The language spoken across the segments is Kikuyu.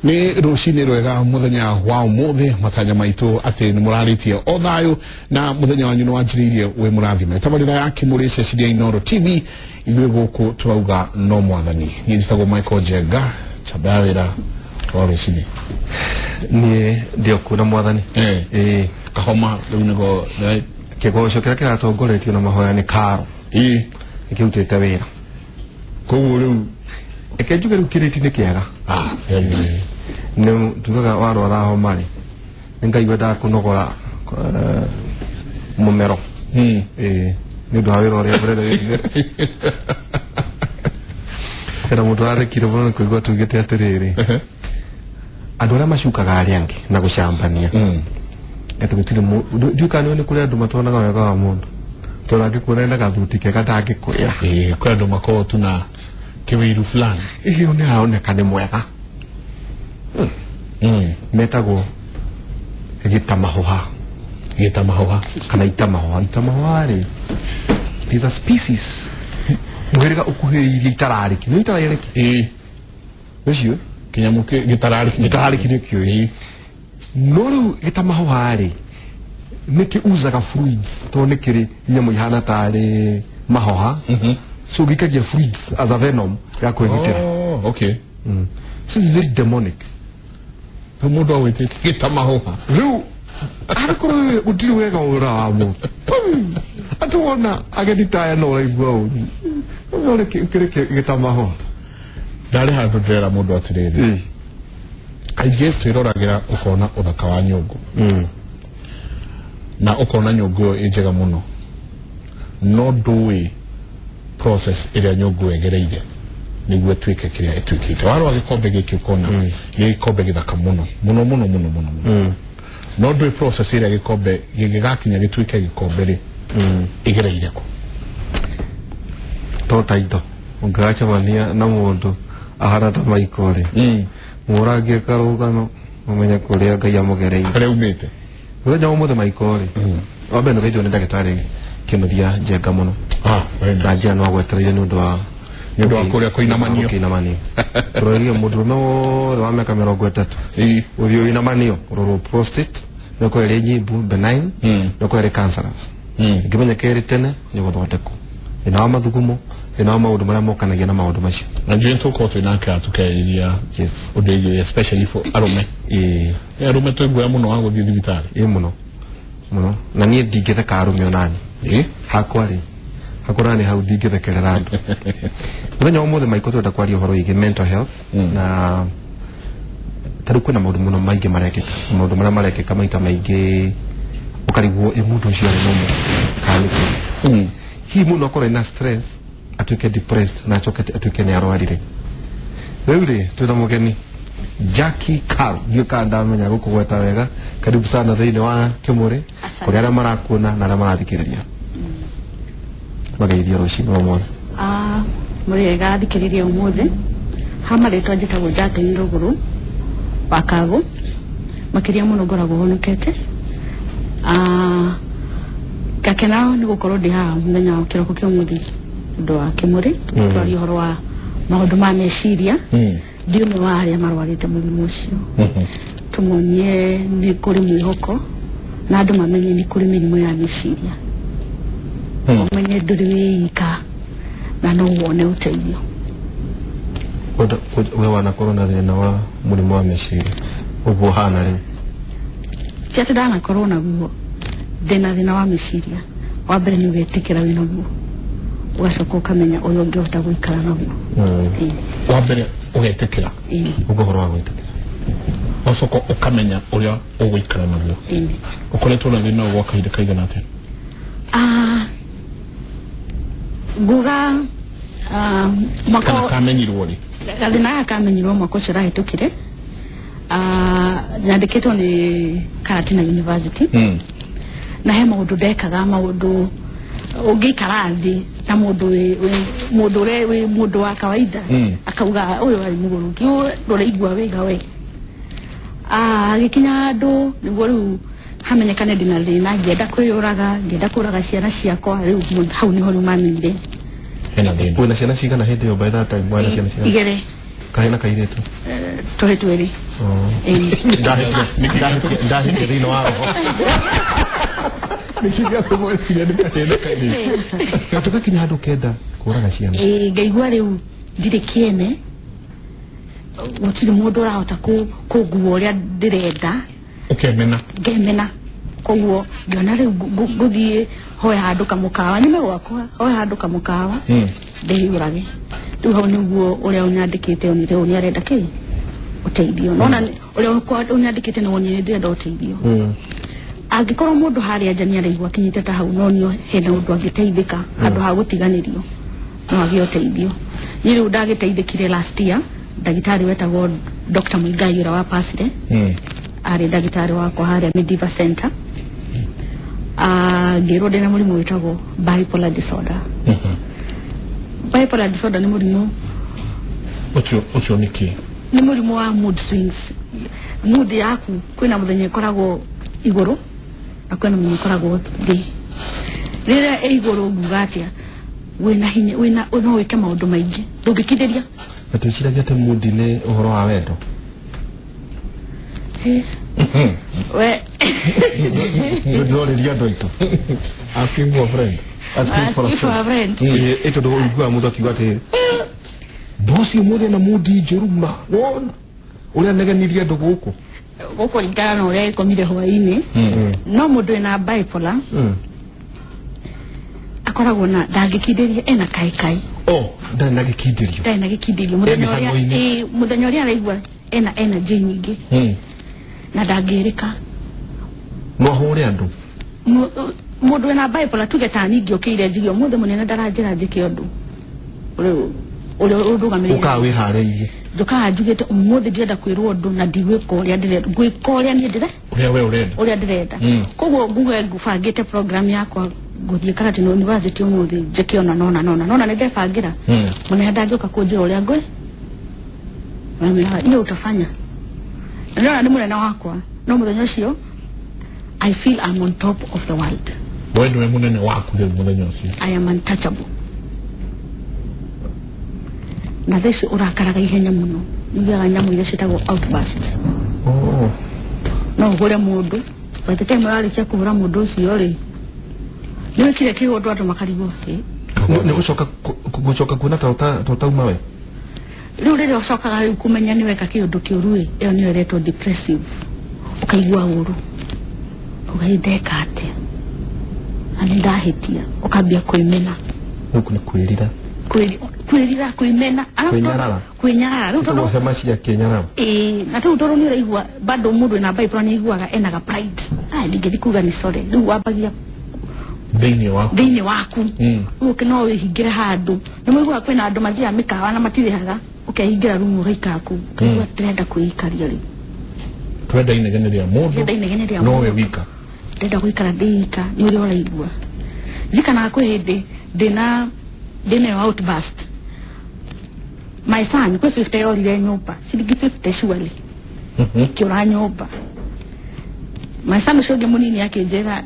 Nĩ rũcinĩ rwega mũthenya wa ũmũthĩ, matanya maitũ atĩ nĩ mũrarĩtie o thayũ na mũthenya wanyu nĩ wanjĩrĩirie wĩ mũrathime. Tabarĩra ya Kĩmũrĩ, ceceni ya Inooro TV, ithuĩ gũkũ tũrauga no mwathani. Niĩ njĩtagwo Michael Njenga, chamba ya wĩra wa rũcinĩ. Niĩ ndĩ na mwathani. Ĩĩ. Kahoma rĩu nĩgo. Kĩgoco kĩrĩa kĩratongoretio na mahoya nĩ karo nĩkĩrutĩte wĩra. Koguo rĩu Reke njuge rĩu kĩrĩti nĩ kĩega. Nĩ tugaga warwara homa rĩ, nĩ Ngai wendaga kũnogora mũmero. Ĩĩ, nĩ ũndũ wa wĩra ũrĩa mũnene wĩkire. Hena mũndũ arathekire mũno nĩ kũigua tugĩte atĩrĩrĩ, andũ arĩa macukaga arĩa angĩ na gũcambania, atĩ gũtirĩ ndiũĩ kana nĩ kũrĩ andũ matonaga wega wa mũndũ, tondũ angĩkuona ena gathuti kega ndangĩkwĩra. Ĩĩ, kwĩ andũ makoragwo tu na kĩwĩiru fulani. Ĩyo nĩ aroneka nĩ mwega. Metagwo gĩtamahũha. Gĩtamahũha. Kana itamahũha. Itamahũha rĩ, is a species, mũhĩrĩga ũkuhĩrĩirie itararĩki. Nĩ itararĩki? Ĩĩ. Ũcio. Kĩnyamũ gĩtararĩki. Gĩtararĩki nĩ kĩũĩ. No rĩu gĩtamahũha rĩ, nĩ kĩuzaga fluids, tondũ nĩ kĩrĩ nyamũ ihana tarĩ mahoha. So gĩikagia fluids as a venom ya kwĩgitĩra. Oh, okay. So it's very demonic. Rĩu mũndũ awĩtĩte gĩtamahũha. Rĩu arĩkorwo gũtirĩ wega ũra wa mũndũ atĩ wona ageni ta aya no ũraigua ũru no kĩrĩ gĩtamahũha. Ndarĩ handũ ndĩrera mũndũ atĩrĩrĩ, kaingĩ twĩroragĩra ũkona ũthaka wa nyũngũ na ũkona nyũngũ ĩyo ĩ njega mũno, no ndũĩ process ĩrĩa nyũngũ ĩyo ĩgereire nĩguo ĩtuĩke kĩrĩa ĩtuĩkĩte. Warora gĩkombe gĩkĩ ũkona nĩ gĩkombe gĩthaka mũno mũno mũno mũno mũno mũno, no ndũĩ process ĩrĩa gĩkombe gĩgĩgakinya gĩtuĩke gĩkombe rĩ, ĩgereire kũ. To ta indo ũngĩgacemania na mũndũ ahana ta Michael rĩ, mũrangie karũgano ũmenye kũrĩa Ngai amũgereire. Harĩa umĩte. Mũthenya wa ũmũthĩ, Michael rĩ, wa mbere nĩũgeithio nĩ ndagĩtarĩ Kĩnuthia Njenga mũno. Ah, very nice. Na njĩra no agwetereire nĩ ũndũ wa Nĩ ũndũ wa kũrĩa kũinamanio. Kũinamanio. Tũrorie mũndũrũme wothe wa mĩaka 30 ũthiĩ ũinamanio, ũrorwo prostate, no ĩkorwo ĩrĩ nyimbu, benign, no ĩkorwo ĩrĩ cancerous. Ĩngĩmenyeka ĩrĩ tene, nĩ gũthondekwo thĩna wa mathugumo, thĩna wa maũndũ marĩa mokanagia na maũndũ macio. Na njũĩ tũkorwo twĩ nake atũkĩarĩria ũndũ wĩgiĩ, especially for arũme. Ĩ, arũme twĩ guoya mũno wa gũthiĩ thibitarĩ. Ĩ, mũno mũno, na niĩ ndingĩtheka arũme onani. Hakwa rĩ, hakwa nani hau ndingĩthekerera andũ. Mũthenya wa ũmũthĩ, Michael, twenda kwaria ũhoro wĩgiĩ mental health. Na ta rĩu kwĩna maũndũ mũno maingĩ marekĩka, maũndũ marĩa marekĩka maita maingĩ ũkarigwo ĩ mũndũ ũcio arĩ normal kana nĩkĩ. Hihi mũndũ akorwo ena stress atuĩke depressed na acoke atuĩke nĩ arwarire? Rĩu rĩ, twĩna mũgeni Jackie Carl, ndiũĩ kana ndamenya gũkũgweta wega. Karibu sana thĩinĩ wa Kĩmũrĩ. Asante. Kũrĩ arĩa marakuona na arĩa marathikĩrĩria, mageithio rũcinĩ rwa ũmũthĩ. Ah, mũrĩega thikĩrĩria ũmũthĩ. Ha marĩtwa njĩtagwo Jacqueline Rũgũrũ wa Kagũ, makĩria mũno ngoragwo honokete. Ah, ngakena nĩ gũkorwo ndĩ haha mũthenya wa kĩroko kĩa ũmũthĩ ũndũ wa Kĩmũrĩ, twaria ũhoro wa maũndũ ma meciria. Ndi ũmwe wa arĩa marwarĩte mũrimũ ũcio. Tũmonie nĩ kũrĩ mwĩhoko na andũ mamenye nĩ kũrĩ mĩrimũ ya meciria, ũmenye ndũrĩ wĩika na no wone ũteithio. We wanakorwo na thĩna wa mũrimũ wa meciria ũguo hana rĩu? Ti atĩ ndanakorwo naguo, ndĩna thĩna wa meciria. Wa mbere nĩ ũgetĩkĩra wĩ naguo, ũgacoka ũkamenya ũrĩa ũngĩhota gũikara naguo. Ĩĩ. Wa mbere ũgetĩkĩra. Ĩĩ. Ũguo ũhoro wa gwĩtĩkĩra. Wacoka ũkamenya ũrĩa ũgũikara naguo. Ĩĩ. Ũkoretwo na thĩna ũyũ gwa kahinda kaigana atĩa? Ah, nguga mwaka Kana kamenyirwo rĩ? Gathĩna gaka kamenyirwo mwaka ũcio ũrahĩtũkire. Ah, nyandĩkĩtwo nĩ Karatina University. Na he maũndũ ndekaga, maũndũ ũngĩikara thĩ na mũndũ mũndũ ũrĩa wĩ mũndũ wa kawaida akauga ũyũ arĩ mũgũrũki, ũyũ ndũraigua wega we. Ah, agĩkinya handũ nĩguo rĩu hamenyekane ndĩna thĩna, ngĩenda kwĩyũraga, ngĩenda kũraga ciana ciakwa. Rĩu hau nĩho rĩu mamenyire hena thĩna. Wĩna ciana cigana hĩndĩ ĩyo, by that time wena ciana cigana? Igĩrĩ. Kahĩ na kairĩtu? Eh, tũhĩ twĩrĩ. Ĩĩ. Ndahĩtia thĩinĩ wa roho. Nĩkĩ gĩatũma wĩcirie nĩ kahĩĩ nĩ kairĩtu? Na tũgakinya handũ kenda kũraga ciana. Ĩĩ, ngaigua rĩu ndirĩ kĩene, gũtirĩ mũndũ ũrahota kũngua ũrĩa ndĩrenda. Ũkemena. Ngemena. Koguo ngĩona rĩu ngũthiĩ hoe handũ kamũkawa, nyume gwakwa hoe handũ kamũkawa, ndĩyũrage. Rĩu hau nĩguo ũrĩa ũnyandĩkĩte onire ũyũ nĩarenda kĩ ũteithio. Nona ũrĩa ũnyandĩkĩte nĩ wonire ndĩrenda ũteithio. Angĩkorwo mũndũ harĩa nja nĩaraigua akinyĩte ta hau, no nio hena ũndũ angĩteithĩka handũ ha gũtiganĩrio, no agĩe ũteithio. Niĩ rĩu ndagĩteithĩkire last year, ndagĩtarĩ wetagwo Dr. Muigai ũrĩa wa pasire, arĩ ndagĩtarĩ wakwa harĩa Mediva Center. Ngĩrwo ndĩna mũrimũ wĩtagwo bipolar disorder. Bipolar disorder nĩ mũrimũ Ũcio nĩ kĩ? Nĩ mũrimũ wa mood swings. Mood yaku kwĩna mũthenya ĩkoragwo igũrũ na kwĩna mũthenya ĩkoragwo thĩ. Rĩrĩa ĩ igũrũ, nguga atĩa, wĩna hinya, wĩna no wĩke maũndũ maingĩ ndũngĩkindĩria. Na twĩciragia atĩ mood nĩ ũhoro wa wendo. We. Ndĩrorĩria andũ aitũ. Asking for a friend. Asking for a Asking for a friend. friend. Ĩ tondũ ũiguaga mũndũ akiuga atĩ bosi ũmũthĩ na mood njũru ma wona ũrĩa negenirie andũ gũkũ. Gũkũringana na ũrĩa ĩkomire hwaĩ-inĩ. No mũndũ wĩna bipolar akoragwo na ndangĩkindĩria, ena kaikai. Oh, ndarĩ na gĩkindĩrio. Ndarĩ na gĩkindĩrio mũthenya ũrĩa mĩhang'o-inĩ. Ĩ, mũthenya ũrĩa araigua ena energy nyingĩ na ndangĩrĩka. No ahũre andũ. Mũndũ wĩna bipolar, tuge ta niĩ ngĩũkĩire njigue ũmũthĩ mũnene ndaranjĩra njĩke ũndũ ũrĩa ũrũgamĩrĩire, ũkaga wĩharĩirie. Njũkaga njugĩte ũmũthĩ ndĩrenda kwĩrwo ũndũ na ndigwĩka ũrĩa ndĩrenda, ngwĩka ũrĩa niĩ ndĩre Ũrĩa we ũrenda. Ũrĩa ndĩrenda. Koguo nguge ngũbangĩte program yakwa ngũthiĩ Karatina University ũmũthĩ njĩke ona nona nona nona nĩ ndebangĩra, mũnene ndangĩũka kũnjĩra ũrĩa ngwĩ wamwĩraga iyo utafanya, na ndĩrona nĩ mũnene wakwa, no mũthenya ũcio I feel I'm on top of the world. We nĩwe mũnene waku rĩu mũthenya ũcio. I am untouchable. Na thaa ici ũrakaraga ihenya mũno, nĩũgĩaga nyamũ iria ciĩtagwo outburst. Oh. No ũhũre mũndũ, by the time ũrarĩkia kũhũra mũndũ ũcio rĩ, nĩ wĩkire kĩũndũ, andũ makarigwo, "Ĩ, Nĩ gũcoka gũcoka kuona ta ũtauma we. Rĩu rĩrĩa ũcokaga rĩu kũmenya nĩ weka kĩũndũ kĩũru ĩ, ĩyo nĩyo ĩretwo depressive. Ũkaigua ũru, ũgai ndeka atĩa na nĩ ndahĩtia, ũkambia kwĩmena. Gũkũ nĩ kwĩrira. Kwĩrira, kwĩmena. Arabu Kwĩnyarara. Kwĩnyarara rĩu tondũ Tondũ hema cia kĩnyararo. Ĩĩ, na rĩu tondũ nĩ ũraigua bado mũndũ wĩna bipolar nĩ aiguaga enaga pride, aya ndingĩthiĩ kuga nĩ sorry, rĩu wambagia Thĩinĩ waku. Thĩinĩ waku. Rĩu ũkĩ no wĩhingĩre handũ, nĩ mũiguaga kwĩna andũ mathiaga mĩkawa na matirĩhaga, ũkehingĩra rumu ũgaikara kũu, ũkaigua ndĩrenda kwĩikaria rĩu. Twenda inegene rĩa mũndũ. Ndĩrenda inegene rĩa No mũndũ. we wika. Ndĩrenda gũikara ndĩika. Nĩ ũrĩa ũraigua, ndirikanaga kwĩ hĩndĩ ndĩna ĩyo outburst, my son kwĩ 50 yorire nyũmba, ciringi 50 surely, kĩũra nyũmba. My son ũcio ũngĩ mũnini akĩnjĩra,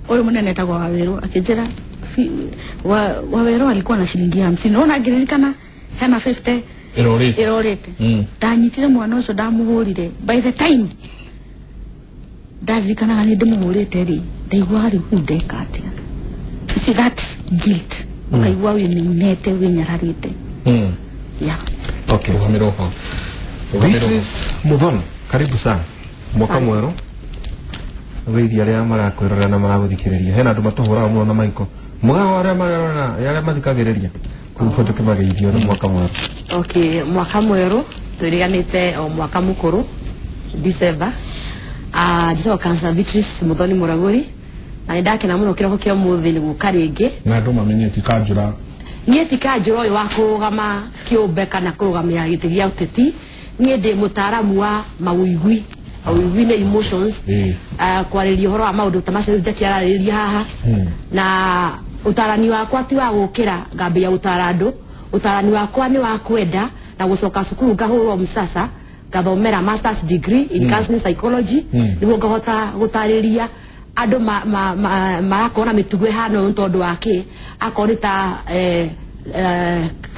ũyũ mũnene etagwo Wawerũ, akĩnjĩra Wawerũ alikuwa na shilingi 50. Ona ngĩririkana hena 50 ĩrorĩte. Ĩrorĩte. Ndanyitire mwana ũcio, ndamũhũrire. By the time ndaririkanaga nĩ ndĩmũhũrĩte rĩ, ndaiguaga rĩu rĩu ndeka atĩa. You see that guilt, ũkaigua wĩmenete, wĩnyararĩte. Yeah. Okay. Rũgamĩra hau. Rũgamĩra hau. Beatrice Muthoni, karibu sana. Mwaka Asante. mwerũ. Wĩirie arĩa marakwĩrorera na maragũthikĩrĩria. Hena andũ matũhũraga mũno na maiko. Mũgago arĩa marerorera, arĩa mathikagĩrĩria. Koguo tũkĩmageithio na mwaka mwerũ. Okay, mwaka mwerũ, twĩrĩganĩte o mwaka mũkũrũ December. Ah, njĩtagwo Cancer Beatrice Muthoni Mũragũri na nĩ ndakena mũno kĩroko kĩa ũmũthĩ nĩ gũka rĩngĩ. Na andũ mamenye ti kanjũra. Niĩ ti kanjũra ũyũ wa kũrũgama kĩũmbe kana kũrũgamĩra gĩtĩ gĩa ũteti. Niĩ ndĩ mũtaaramu wa mawĩigwi. Mawĩigwi nĩ emotions. Ah, kwarĩria ũhoro wa maũndũ ta macio rĩu Jackie ararĩrĩria haha, na ũtarani wakwa ti wa gũkĩra ngambĩrĩria gũtara andũ. Ũtarani wakwa nĩ wa kwenda na gũcoka cukuru ngahũrwo msasa ngathomera masters degree in counseling psychology, nĩguo ngahota gũtarĩria andũ marakorwo na mĩtugo ĩhana ũũ tondũ wa kĩ, akorwo nĩ ta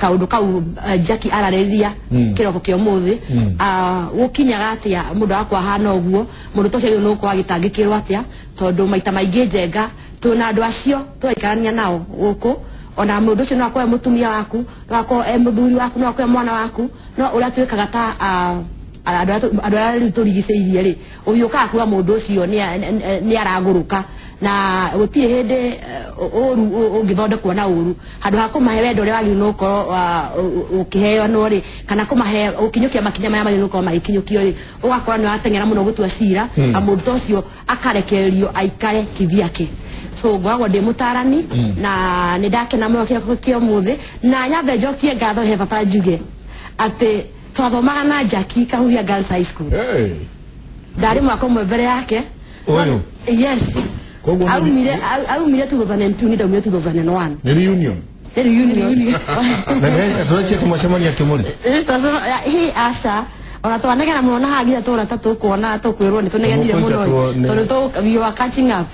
Kaũndũ kau Jackie ararĩrĩria kĩroko kĩa ũmũthĩ, gũkinyaga atĩa mũndũ wakwa ahana ũguo, mũndũ ta ũcio agĩrĩirwo nĩ gũkorwo agĩtangĩkĩrwo atĩa, tondũ maita maingĩ Njenga twĩna andũ acio tũraikarania nao gũkũ, ona mũndũ ũcio no akorwo e mũtumia waku, no akorwo e mũthuri waku, no akorwo e mwana waku, no ũrĩa twĩkaga ta andũ arĩa rĩu tũrigicĩirie rĩ, ũhiũkaga kuga mũndũ ũcio nĩ aragũrũka, na gũtirĩ hĩndĩ ũru ũngĩthondekwo na ũru. Handũ ha kũmahe wendo ũrĩa wagĩrĩirwo nĩ gũkorwo ũkĩheanwo rĩ, kana kũmahe gũkinyũkia makinya marĩa magĩrĩirwo gũkorwo magĩkinyũkio rĩ, ũgakora nĩ wateng'era mũno gũtua cira, na mũndũ ta ũcio akarekererio aikare kivyake. So ngoragwo ndĩ mũtarani, na nĩ ndakena mũno kĩroko kĩa ũmũthĩ, na nyambe njokie ngatho. He bata njuge atĩ twathomaga na Jackie Kahuhia Girls High School. Hey. Ndarĩ mwaka ũmwe mbere yake. Ũyũ? Yes. Koguo Aumire 2002, ni ndaumire 2001. Nĩ reunion. Nĩ reunion. Tũrachia tũmacemania kĩmũrĩ. Hi, aca, ona twanegena mũno na haha nginya tũrona ta tũkuona tũkwĩrwo nĩ tũnegenire mũno. Tũkũingatwo tondũ we were catching up,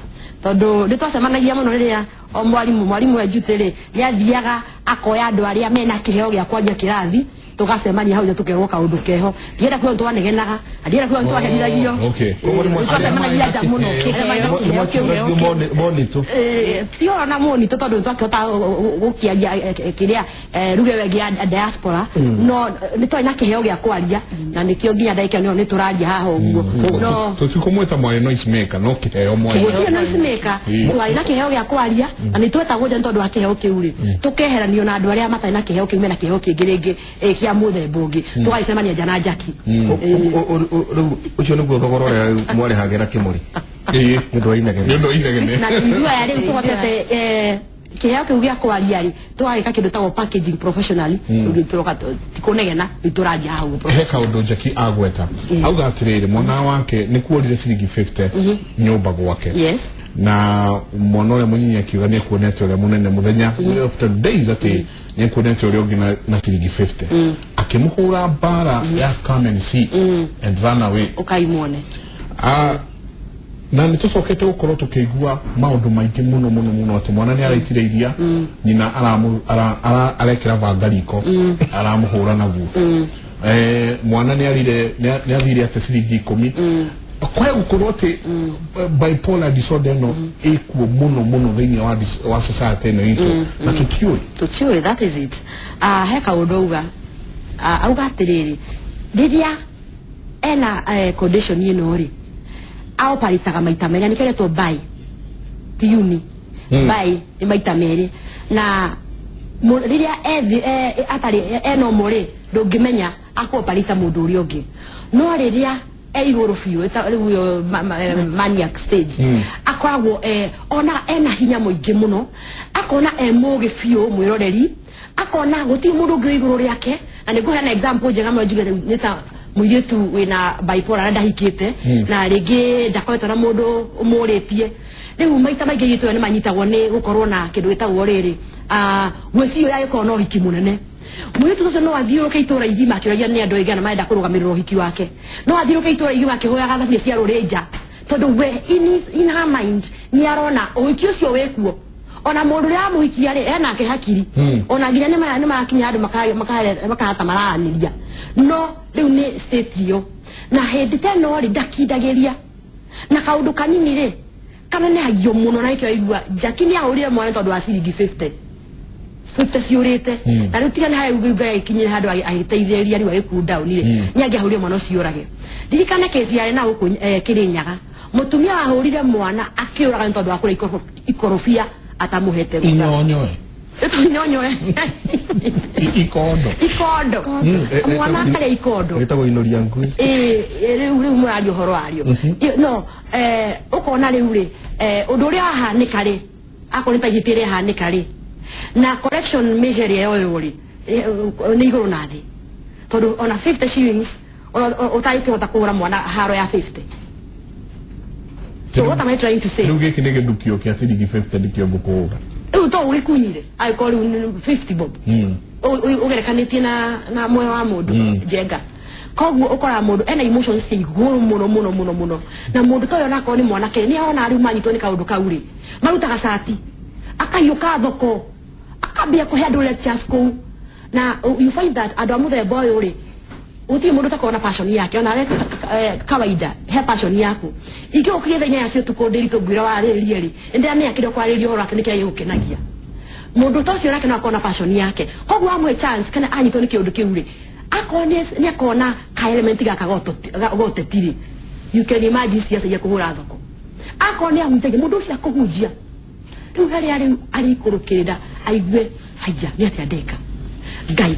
tondũ nĩ twacemanagia mũno rĩrĩa o mwarimũ we Njuti rĩ, nĩ athiaga akoya andũ arĩa mena kĩheo gĩa kwaria kĩrathi, tũgacemania hau nja tũkerwo kaũndũ keho. Ndienda kuga nĩ twanegenaga na ndienda kuga nĩ twaherithagio. Nĩ twacemanagia nja mũno arĩa mena kĩheo kĩu. Monitũ. Ti ona mũnitũ, tondũ nĩ twakĩhota gũkĩaria kĩrĩa ruga ĩyo ĩngĩ ya diaspora, no nĩ twarĩ na kĩheo gĩa kwaria, na nĩkĩo nginya ndagĩka ĩno nĩ tũraria haha ũguo, no Tũtikũmwĩta mwarĩ noise maker, no kĩheo mwanya. Gũtirĩ noise maker. Twarĩ na kĩheo gĩa kwaria na nĩ twetagwo nja nĩ tondũ wa kĩheo kĩu rĩ, tũkeheranio na andũ arĩa matarĩ na kĩheo kĩu, mena kĩheo kĩngĩ rĩngĩ kĩa mũthemba ũngĩ, tũgagĩcemania nja na Jackie. Rĩu ũcio nĩguo thogora ũrĩa rĩu mwarĩhagĩra kĩmũrĩ Ĩĩ. nĩ ũndũ wa inegene. Nĩ ũndũ wa inegene. Na ithuĩ aya rĩu tũhotete kĩheo kĩu gĩa kwaria rĩ, tũgagĩka kĩndũ tagwo packaging professionally. Rĩu tũroka ti kũnegena, rĩu tũraria hau ũguo. He kaũndũ Jackie agweta, auga atĩrĩrĩ, mwana wake nĩ kuorire ciringi 50 nyũmba gwake, na mwana ũrĩa mũnyinyi akiuga nĩ ekuonete ũrĩa mũnene mũthenya after days atĩ nĩ ekuonete ũrĩa ũngĩ na ciringi 50, akĩmũhũra mbara ya come and see and run away. Ũkaimwone. Ah, na nĩ tũcokete gũkorwo tũkĩigua maũndũ maingĩ mũno mũno mũno atĩ mwana nĩ araitire iria, nyina arekĩra banga riko, aramũhũra naguo. Mwana nĩ arire, nĩ athire ate ciringi 10. Kwaya gũkorwo atĩ bipolar disorder ĩno ĩkuo mũno mũno thĩinĩ wa society ĩno itũ, na tũtiũĩ. Tũtiũĩ, that is it. He kaũndũ auga, auga atĩrĩrĩ, rĩrĩa ena condition ĩno rĩ, aoparĩtaga maita merĩ, nĩkĩo ĩretwo bi, ti uni. Bi nĩ maita merĩ, na rĩrĩa ethi atarĩ ena ũmwe rĩ, ndũngĩmenya akũoparĩta mũndũ ũrĩa ũngĩ, no rĩrĩa e igũrũ biũ, rĩu ĩyo maniac stage, akoragwo ona ena hinya mũingĩ mũno, akona e mũgĩ biũ mwĩroreri, akona gũtirĩ mũndũ ũngĩ wĩ igũrũ rĩake. Na nĩ ngũheana example njega mũno, njuge rĩu nĩ ta mũirĩtu wĩna bipolar na ndahikĩte, na rĩngĩ ndakoretwo na mũndũ ũmũrĩtie. Rĩu maita maingĩ airĩtu aya nĩ manyitagwo nĩ gũkorwo na kĩndũ gĩtagwo rĩrĩ, gwĩciria ũrĩa agĩkorwo na ũhiki mũnene. Mũirĩtu ũcio no athiũrũke itũra igima akĩũragia nĩ andũ aigana marenda kũrũgamĩrĩra ũhiki wake, no athiũrũke itũra igima akĩhoyaga thaburia cia rũrĩnja, tondũ we in her mind nĩ arona ũhiki ũcio wĩkuo, ona mũndũ ũrĩa amũhikia rĩ, enake hakiri. Ona nginya nĩ marakinya andũ makahata mararanĩria, no rĩu nĩ state ĩyo, na hĩndĩ ta ĩno rĩ, ndakindagĩria na kaũndũ kanini rĩ, kanenehagio mũno, na nĩkĩo aigua Jackie nĩ ahũrire mwana tondũ wa ciringi 50 50 ciũrĩte. Na rĩu tiga nĩ harĩa rĩu Ngai agĩkinyire handũ agĩteithĩrĩria, rĩu agĩcool down rĩ, nĩ angĩahũrire mwana ũcio ũrage. Ndirikane kesi yarĩ na gũkũ Kĩrĩnyaga, mũtumia wahũrire mwana akĩũraga nĩ tondũ wa kũrĩa ikorobia atamũhete rũtha. Inyonyoe. Inyonyoe. Ikondo. Ikondo. Mwana akarĩa ikondo. Gĩtagwo inoria ngui. Ĩĩ, rĩu mũraria ũhoro wario. No ũkona rĩu rĩ, ũndũ ũrĩa wahanĩka rĩ, akorwo nĩ ta ihĩtia rĩahanĩka rĩ, na correction measure ĩrĩa yoywo rĩ, nĩ igũrũ na thĩ, tondũ ona 50 shillings ũtangĩkĩhota kũgũra mwana haro ya 50. So what am I trying to say? Rĩu gĩkĩ nĩ gĩthukio kĩa ciringi 50 nĩkĩo ngũkũhũra. Rĩu to ũgĩkunyire angĩkorwo rĩu nĩ 50 bob, ũgerekanĩtie na muoyo wa mũndũ. Njenga, koguo ũkoraga mũndũ ena emotions cia igũrũ mũno mũno mũno mũno, na mũndũ ta ũyũ onakorwo nĩ mwanake, nĩ ona rĩu manyitwo nĩ kaũndũ kau rĩ, marutaga cati, akahiũka thoko. Akambia kũhe andũ lectures kũu, na you find that andũ a mũthemba ũyũ rĩ, gũtirĩ mũndũ ũtakorwo na passion yake. Ona we kawaida he passion yaku. Ingĩgũkiria thaa 8 cia ũtukũ ndĩritũ ngwĩra warĩrĩrie rĩ, nĩndĩramenya kĩrĩa ũkwarĩrĩria ũhoro wake nĩ kĩrĩa gĩgũkenagia. Mũndũ ta ũcio nake no akorwo na passion yake, koguo amwe chance kana anyitwo nĩ kĩũndũ kĩu rĩ, akorwo nĩ akona ka element gaka ga ũteti rĩ, you can imagine ciaca iria kũhũra thoko. Akorwo nĩ ahunjagia, mũndũ ũcio akũhunjia rĩu harĩa rĩu arĩikũrũkĩrĩra aigue haiya nĩ atĩa ndeka. Ngai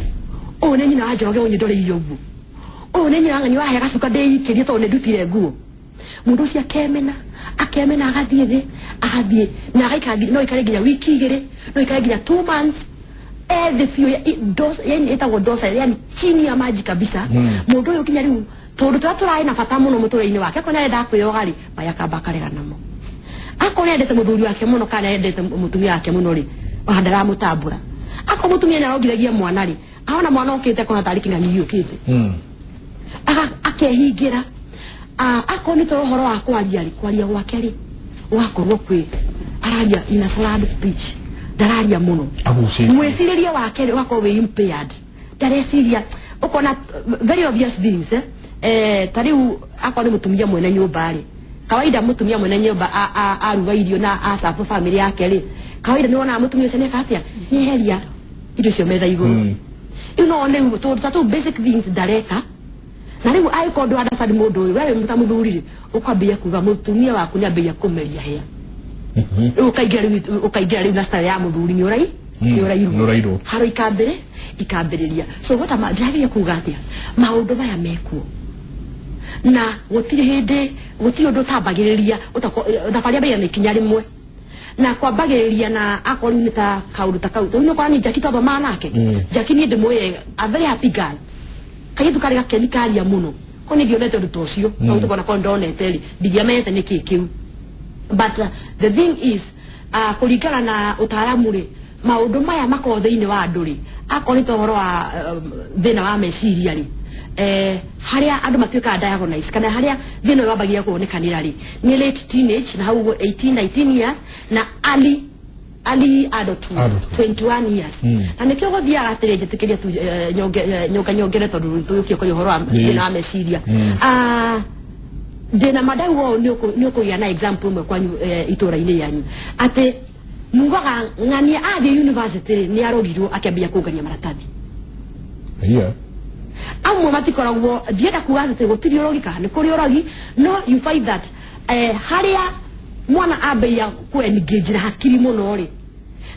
ũyũ nĩ nyina wa Njoroge ũnyindoreirie ũguo, ũyũ nĩ nyina wa ng'ani wahe gacuka ndĩikĩrie tondũ nĩ ndutire nguo. Mũndũ ũcio akemena, akemena, agathiĩ thĩ, agathiĩ na agaikara no ikare nginya wiki 2, no ikare nginya 2 months ethĩ biũ yani ĩtagwo dosa, yani chini ya maji kabisa. Mũndũ ũyũ nginya rĩu tondũ tũrĩa tũrarĩ na bata mũno mũtũrĩre-inĩ wake, akorwo nĩarenda kwĩyoga rĩ, maya akamba akarega namo. Akorwo nĩendete mũthuri wake mũno kana nĩendete mũtumia wake mũno rĩ, ona ndaramũtambũra. Akorwo mũtumia nĩarongithagia mwana rĩ, ahona mwana okĩte akona tarĩ kĩng'ang'i gĩũkĩte. Akehingĩra. Akorwo nĩ toro ũhoro wa kwaria rĩ, kwaria gwake rĩ gũgakorwo kwĩ araria in a slurred speech, ndararia mũno. Agucĩtie. Mwĩcirĩrie wake rĩ ũgakorwo wĩ impaired, ndareciria. Ũkona very obvious things, eh? Ta rĩu akorwo nĩ mũtumia mwene nyũmba rĩ, kawaida mũtumia mwene nyũmba aruga irio na acabu family yake rĩ, kawaida nĩ wonaga mũtumia ũcio nĩeka atĩa? Nĩeheria indo icio metha igũrũ. Rĩu no one rĩu tũndũ ta tũu, basic things ndareka. Na rĩu angĩkorwo ndũ understand mũndũ ũyũ, we wĩ ta mũthuri rĩ, ũkwambĩrĩria kuga mũtumia waku nĩ ambĩrĩria kũmeria hĩa. Rĩu ũkaingĩra rĩu na style ya mũthuri nĩ ũrai nĩ ũrairwo. Nĩ ũrairwo. Haro ikambĩrĩria. So what am ndĩrageria kuga atĩa? Maũndũ maya mekuo na gũtirĩ hĩndĩ, gũtirĩ ũndũ ũtambagĩrĩria thabarĩ yambagia na ikinya rĩmwe na kwambagĩrĩria na akorwo rĩu nĩ ta kaũndũ ta kau. Rĩu nĩ ũkora ni Jackie twathomaga nake. Jackie niĩ ndĩmũĩ, a very happy girl, kairĩtu karĩ gakeni karia mũno ko nĩ ndionete ũndũ ta ũcio. No tũkona ko ndonete rĩ, ndingĩamenyete nĩ kĩ kĩu. But the thing is, kũringana na ũtaaramu rĩ, maũndũ maya makorwo thĩinĩ wa andũ rĩ, akorwo nĩ ta ũhoro wa thĩna wa meciria rĩ, harĩa andũ matuĩkaga diagnose kana harĩa thĩna ũyũ wambagia kuonekanĩra rĩ, nĩ late teenage na hau ũguo 18 19 years na early adulthood. Adulthood. 21 years. Na nĩkĩo gũthiaga atĩrĩ, njĩtĩkĩrie tu nyongere tondũ tũyũkie kũrĩ ũhoro wa thĩna wa meciria. Ndĩna madau ũũ nĩ ũkũgĩa na example ĩmwe kwanyu itũũra-inĩ rĩanyu atĩ mugaga ng'ania athiĩ university rĩ, nĩ arogirwo akĩambia kũngania maratathi. Amwe matikoragwo, ndienda kuga atĩ gũtirĩ ũrogi kana nĩ kũrĩ ũrogi, no you find that harĩa mwana ambĩia kũ-engage na hakiri mũno rĩ,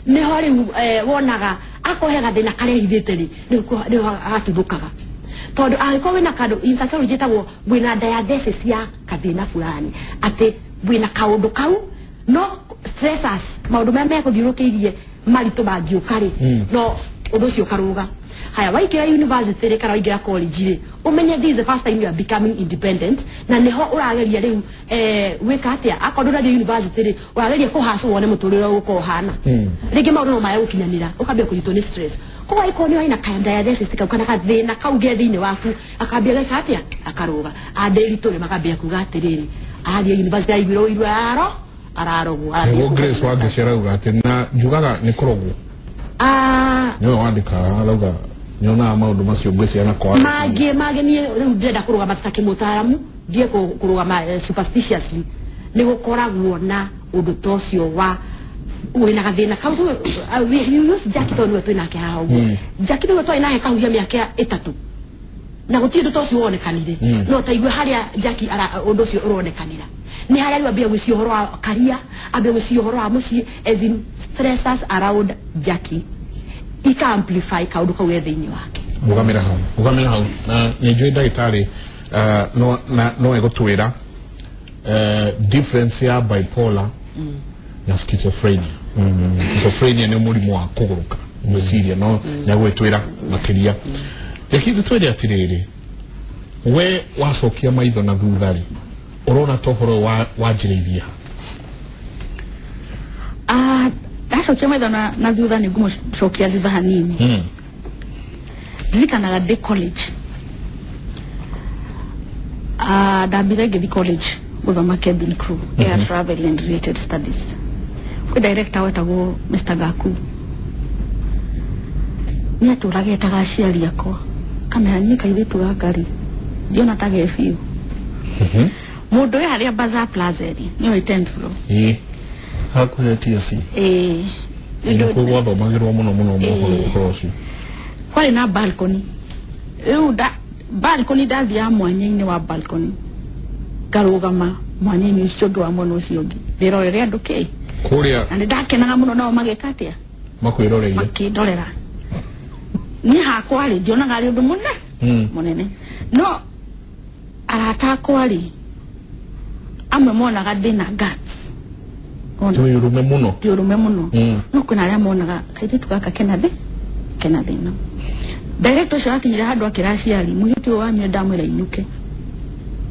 nĩho rĩu wonaga akorwo he gathĩna karĩa hithĩte rĩ, nĩho gatuthũkaga, tondũ angĩkorwo wĩna kandũ in psychology ĩtagwo wĩna diathesis ya kathĩna fulani, atĩ wĩna kaũndũ kau, no stressors, maũndũ marĩa mekũthiũrũrũkĩirie maritũ mangĩũka rĩ, no ũndũ ũcio ũkarũga. Haya, waingĩra university rĩ kana waingĩra college rĩ, ũmenye this is the first time you are becoming independent, na nĩho ũrageria rĩu gwĩka atĩa. Akorwo ndũrathiĩ university rĩ, ũrageria kũhacwo wone mũtũrĩre ũgũkorwo ũhana. Rĩngĩ maũndũ no maya gũkinyanĩra, ũkambia kũnyitwo nĩ stress. Koguo angĩkorwo nĩ wĩna ka diathesis kau kana gathĩna kau ge thĩinĩ waku, akambia geka atĩa? Akarũga. Andĩritũ rĩ, makambia kuga atĩrĩrĩ, arathiĩ university aiguire ũiru ararogwo, arathiĩ Nĩguo kũgania Grace maratathi. Wangeci arauga atĩ na njugaga nĩ kũrogwo. Nĩwe wandĩkaga, arauga nĩonaga maũndũ macio ngwĩciria na kwa Mangĩ niĩ rĩu ndĩrenda kũrũgama ta kĩmũtaaramu, ndiĩ kũrũgama superstitiously. Nĩ gũkoragwo na ũndũ ta ũcio wa wĩna gathĩna kau. You use Jackie tondũ nĩwe twĩ nake haha ũguo. Jackie nĩwe twarĩ nake kahuhia mĩaka 3 na gũtirĩ ũndũ ta ũcio wonekanire. No taigue harĩa Jackie ũndũ ũcio ũronekanĩra nĩ harĩa rĩu ambia gwĩciria ũhoro wa karia, ambia gwĩciria ũhoro wa mũciĩ, as in stressors around Jackie ika amplify kaũndũ kau ge thĩinĩ wake. Rugamĩra hau, rugamĩra hau. Na nĩ njũĩ ndagĩtarĩ no na no egũtwĩra difference ya bipolar na schizophrenia. Schizophrenia nĩ mũrimũ wa kũgũrũka gwĩciria, no nĩagwĩtwĩra makĩria. Reke twĩre atĩrĩrĩ, we wacokia maitho na thutha rĩ, ũrona ta ũhoro ũyũ wanjĩrĩirie ha? Ndacokia maitho na thutha, nĩ ngũmũcokia thutha hanini. Ndirikanaga ndĩ college. Ndambire ngĩthi college gũthoma cabin crew, air travel and related studies. Kwĩ director wetagwo Mr. Gaku. Nĩ atũraga etaga aciari akwa kamera niĩ kairĩtu gaka rĩ ndiona ta ge biũ. Mũndũ wĩ harĩa Bazaar Plaza rĩ nĩoĩ 10th floor. Ĩĩ. Hakuhĩ TSC. Ĩĩ. Nĩkuo gwathomagĩrwo mũno mũno mohoro Ĩĩ. ũhoro ũcio. Kwarĩ na balcony rĩu nda balcony ndathiaga mwanya-inĩ wa balcony ngarũgama mwanya-inĩ ũcio ũngĩ wa mwena ũcio ũngĩ ndĩrorere andũ kĩ kũrĩa na nĩ ndakenaga mũno nao magĩka atĩa makwĩroreire. Makĩndorera. Niĩ hakwa rĩ ndionaga arĩ ũndũ mũne mũnene no arata akwa rĩ amwe monaga ndĩna guts. Ona Nĩ ũrũme mũno. Ndĩ ũrũme mũno. No kwĩna arĩa monaga kairĩtu gaka kena thĩ kena thĩna. Director ũcio akinyire handũ akĩra aciari mũirĩtu ũyũ wanyu ndamwĩra inũke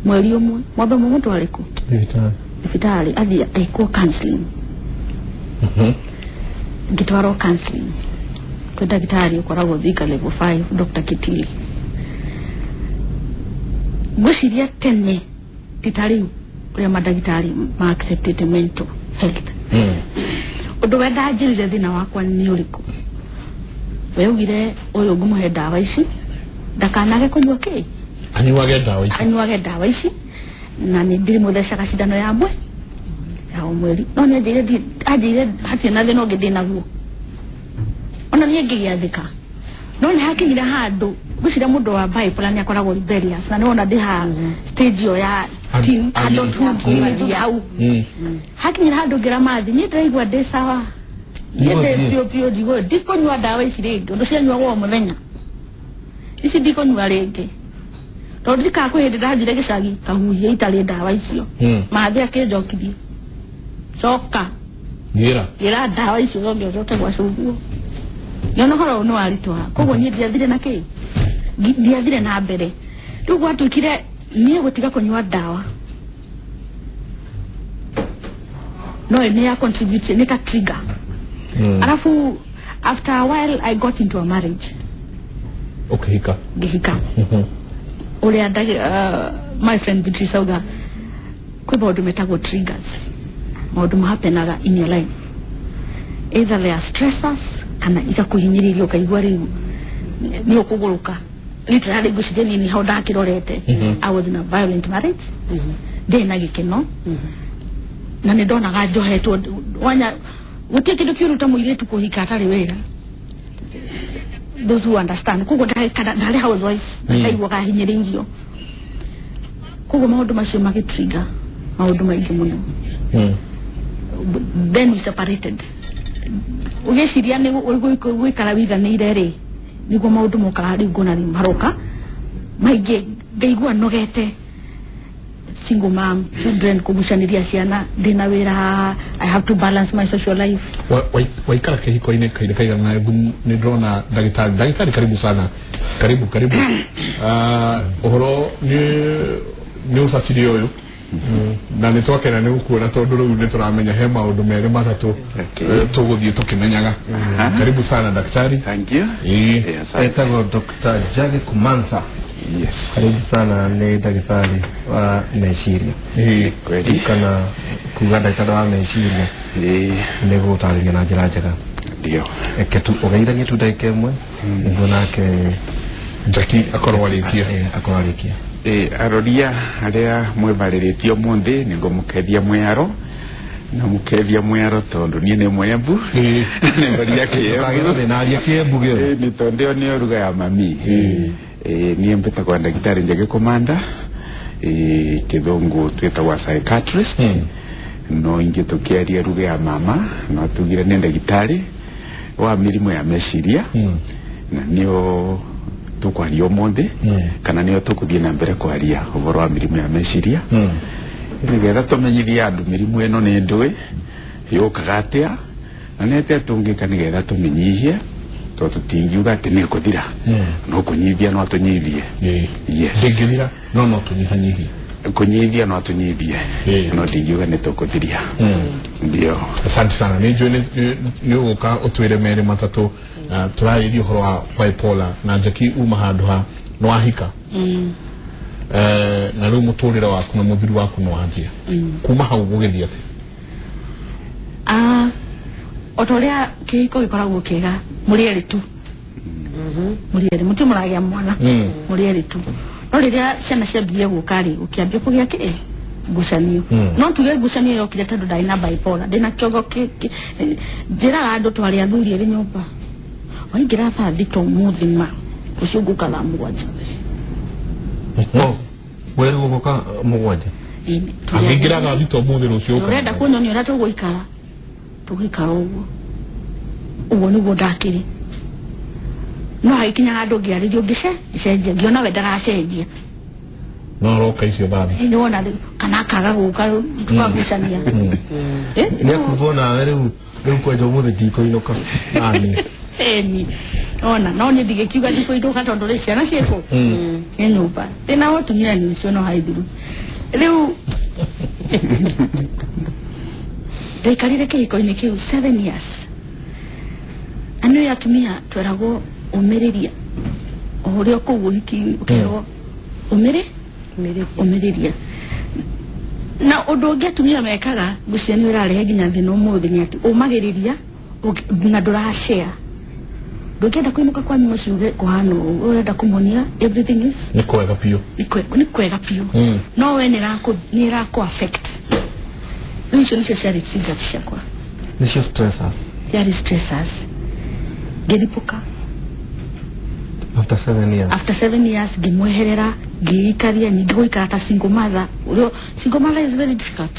mweri ũmwe mwambe mũmũtware kũ? Thibitarĩ. Thibitarĩ athiĩ ekwo counseling. Ngĩtwarwo counseling kwĩ ndagĩtarĩ ũkoragwo Thika level 5, Dr. Kitili. Ngwĩciria tene ti ta rĩu ũrĩa mandagĩtarĩ ma accepted mental health. Ũndũ we ndanjĩrire thĩna wakwa nĩ ũrĩkũ we ugire ũyũ ngũmũhe ndawa ici ndakanage kũnyua kĩ. Anyuage ndawa ici. Anyuage ndawa ici na nĩ ndĩrĩmũthecaga cindano ya mwe ya o mweri no nĩ anjĩrire anjĩrire hatirĩ na thĩna ũngĩ ndĩnaguo ona niĩ ngĩgĩathĩka no nĩ hakinyire handũ ngwĩciria mũndũ wa bipolar nĩ akoragwo rebellious na nĩwona ndĩ ha stage ĩyo ya teen adulthood hau. Hakinyire handũ ngĩra mathi niĩ ndĩraigua ndĩ sawa niĩ ndĩ Ndigũthiĩ. Biũ biũ ndigũ ndikũnyua ndawa ici rĩngĩ ũndũ cianyuagwo o mũthenya ici ndikũnyua rĩngĩ tondũ ndikaga kwĩ hĩndĩ ndathire gĩcagi kahuhia itarĩ ndawa icio. Mathi akĩnjokithia coka. Ngĩra. Ĩra ndawa icio ũcoke ũcoke gwa cũguo ngĩona ũhoro ũyũ nĩ waritũha koguo niĩ ndiathire na kĩ ndiathire na mbere rĩu gwatuĩkire niĩ gũtiga kũnyua ndawa no nĩ ya contribute nĩ ta trigger. Alafu after a while I got into a marriage. Ũkĩhika. Ngĩhika. Ũrĩa my friend Beatrice auga kwĩ maũndũ metagwo triggers, maũndũ mahapenaga in your life, either they are stressors kana igakũhinyĩrĩria ũkaigua rĩu nĩ ũkũgũrũka. Literally ngwĩciria niĩ nĩho ndakĩrorete. I was in a violent marriage ndĩ na gĩkeno na nĩ ndonaga njohetwo wanya gũtirĩ kĩndũ kĩũru ta mũirĩtu kũhika atarĩ wĩra, those who understand. Koguo ndarĩ housewife na ndaiguaga hinyĩrĩirio koguo maũndũ macio magĩtrigger maũndũ maingĩ mũno. Then we separated ũgĩciria nĩ gũikara wiganĩire rĩ nĩguo maũndũ mokaga rĩu ngona rĩu maroka maingĩ ngaigua nogete, single mom, children, kũgucanĩria ciana ndĩna wĩra, I have to balance my social life. Waikara kĩhiko-inĩ kahinda kaigana na nĩ ndĩrona ndagĩtarĩ ndagĩtarĩ karibu sana, karibu karibu. Ah, ũhoro nĩ ũcaciri ũyũ na nĩ twakena nĩ gũkuona tondũ rĩu nĩ tũramenya he maũndũ merĩ matatũ tũgũthiĩ tũkĩmenyaga. Karibu sana daktari. Thank you. Ĩĩ. Yes, asante. Etagwo Dr. Jage Kumansa. Yes. Karibu sana, nĩ ndagĩtarĩ wa meciria. Ĩĩ. Kweli. Kana kuga ndagĩtarĩ wa meciria nĩ gũtarĩria na njĩra njega. Ndio. Reke tu ũgeithanie tu ndagĩka ĩmwe nĩguo nake Jackie akorwo arĩkia. Akorwo arĩkia. Aroria aria mwibarĩrĩtie ũmũthĩ nĩ ngũmũkethia mwĩaro na mũkethia mwĩaro tondũ niĩ nĩ mwembu. Nĩ ngwaria Kĩembu. Naria Kĩembu gĩothe. Nĩ tondũ ĩyo nĩyo ruga ya mami. Niĩ mbĩtagwo ndagĩtarĩ Njagi Komanda, kĩthũngũ twĩtagwo psychiatrist no ingĩ tũkĩaria ruga ya mama no tugire nĩ ndagĩtarĩ wa mĩrimũ ya meciria na nĩo tũkwaria ũmũthĩ kana nĩo tũkũthiĩ na mbere kwaria ũhoro wa mĩrimũ ya meciria nĩgetha tũmenyithie andũ mĩrimũ ĩno nĩ ndũĩ yũkaga atĩa na nĩ atĩa tũngĩka nĩgetha tũmĩnyihie tondũ tũtingiuga atĩ nĩ ĩkũthira no kũnyihia no tũnyihie. Yes. Ndĩngĩthira no tũnyihanyihie. Kũnyihia no tũnyihie no ndingiuga nĩ tũkũthiria ndio. Asante sana, nĩ njũĩ nĩ ũgũka ũtwĩre merĩ matatũ. Tũrarĩria ũhoro wa bipolar na Jackie uma handũ ha nĩ wahika na rĩu mũtũrĩre waku na mũthuri waku nĩ wanjia kuma hau gũgĩthiĩ atĩa? Ah, o ta ũrĩa kĩhiko gĩkoragwo kĩega mũrĩ erĩ tu. Mũrĩ erĩ mũtirĩ mũragĩa mwana, mũrĩ erĩ tu. No rĩrĩa ciana ciambirie gũka rĩ, ũkĩambia kũgĩa kĩ ngucanio. No tuge ngucanio yokire tondũ ndarĩ na bipolar, ndĩna kĩongo njĩraga andũ twarĩ athuri erĩ nyũmba, waingĩra 6:00 ũmũthĩ ma ũcio ngũka 7:00. Weru gũka 7:00. Angĩingĩra 6:00 ũmũthĩ rũciũ ũka. Ũrenda kũnyonia ũrĩa tũgũikara, tũgũikara ũguo ũguo nĩguo ndakĩrĩ. No hagĩkinya handũ ngĩarĩrio ngĩcenjia, ngĩona we ndaracenjia. No roka icio thaa thita. Nĩ wona rĩu kana akaga gũka tũkagucania. Nĩ akuga nawe rĩu rĩu kwanja ũmũthĩ ndikũinũka. Nani? Eni. Ona no niĩ ndigĩkiuga ndikũinũka tondũ rĩ ciana ciĩkũ nĩ nyũmba. Thĩna wa atumia nĩ ũcio no haithiru. Rĩu ndaikarire kĩhiko-inĩ kĩu 7 years. Na nĩ atumia tweragwo ũmĩrĩria o ũrĩa kũu ũhiki-inĩ ũkerwo ũmĩrĩria. Na ũndũ ũngĩ atumia mekaga ngwĩciria nĩ ũrarehe nginya thĩna ũmũthĩ nĩ atĩ ũmagĩrĩria na ndũrashare. Ndũngĩenda kũinũka kwanyu mũciĩ uge kũhana ũũ, ũrenda kũmonia everything is nĩ kwega biũ. Nĩ kwega biũ. No we nĩ ĩrakũ affect. Rĩu icio nĩcio ciarĩ triggers ciakwa. Nĩcio stressors. Ciarĩ stressors. Ngĩripũka. After 7 years. After 7 years ngĩmweherera, ngĩikaria ningĩ gũikara ta single mother. Ũrĩa single mother is very difficult.